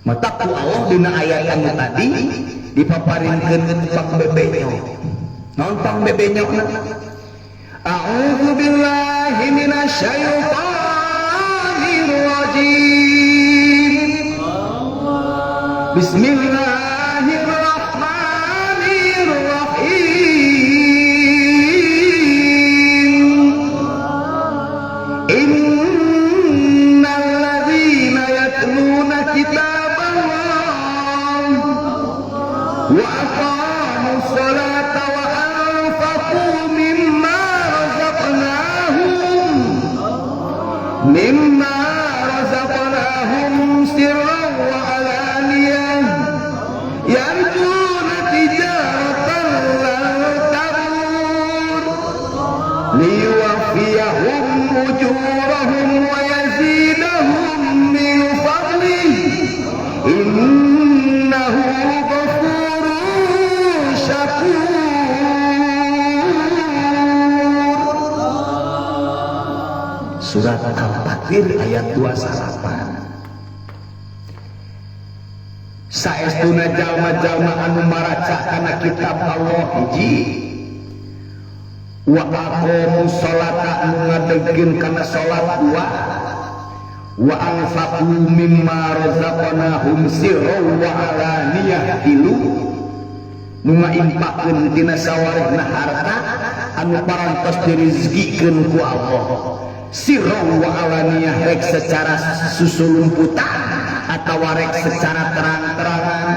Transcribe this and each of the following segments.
Mata ku Allah dina ayat anu tadi dipaparinkeun pangbebenyo. Naon pangbebenyona? A'udzu billahi minasyaitonir rajim. Bismillahirrahmanirrahim. Innal ladzina yatluna kitaballah wa aqamus salata wa anfaqu mimma razaqnahum sirran wa alaniyah yarjuna tijaratan lan tabur liyuwaffiyahum ujurahum wa yazidahum min fadlihi innahu ghafurun syakur. Surat Al-Fatir ayat 29. Saestuna jalma-jalma anu maraca kana kitab Allah hiji, wa aqamu sholata anu ngadegkeun kana salat dua, wa anfaqu mimma razaqnahum sirran wa alaniyah tilu, nu ngaimpakeun tina sawarehna harta anu parantos dirizkikeun ku Allah sirran wa alaniyah, rek secara susulumputan atawa rek secara terang-terangan.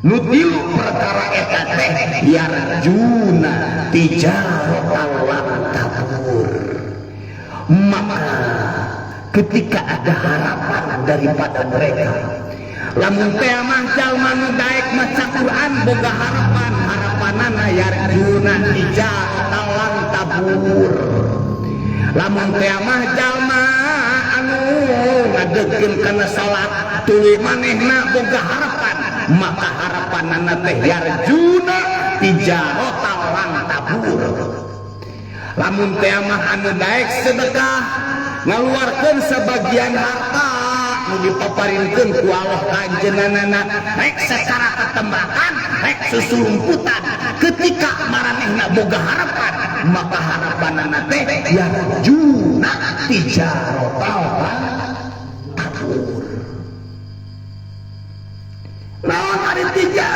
Nu tilu perkara eta teh yarjuna tijaratan lan tabur. Maka ketika ada harapan daripada mereka, lamun teh mah jalma nu daek maca Quran boga harapan, harapanana yarjuna tijaratan lan tabur. Lamun teh mah jalma anu ngadegkeun kana salat tuluy manehna boga harapan, maka harapanana teh yarjuna tijaratan lan tabur. Lamun teh mah anu daek sedekah ngaluarkeun sebagian harta nu dipaparinkeun ku Allah kanjeunanana, rek secara tetembakan rek susulumputan, ketika maranehna boga harapan, maka harapanana teh yarjuna tijaratan lan tabur. Naon ari tiga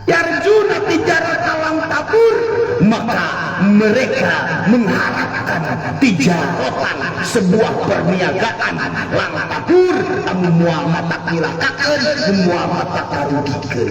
yarjuna tijaratan lan tabur? Maka mereka mengharapkan tijaratan, sebuah perniagaan, lan tabur anu moal matak nyilakakeun, moal matak ngarugikeun.